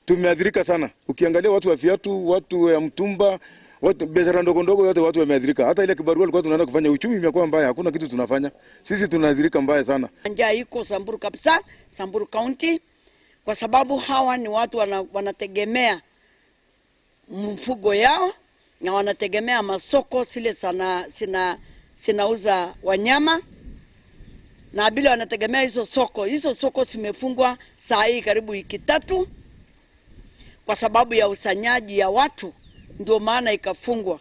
Tumeathirika sana. Ukiangalia watu wa viatu, watu wa mtumba, watu biashara ndogo ndogo yote watu wameathirika. Hata ile kibarua tulikuwa tunaenda kufanya, uchumi imekuwa mbaya, hakuna kitu tunafanya. Sisi tunaathirika mbaya sana. Njaa iko Samburu kabisa, Samburu County, kwa sababu hawa ni watu wanategemea mfugo yao na wanategemea masoko zile sana, sinauza wanyama na bila wanategemea hizo soko. Hizo soko zimefungwa saa hii karibu wiki 3 kwa sababu ya usanyaji ya watu, ndio maana ikafungwa.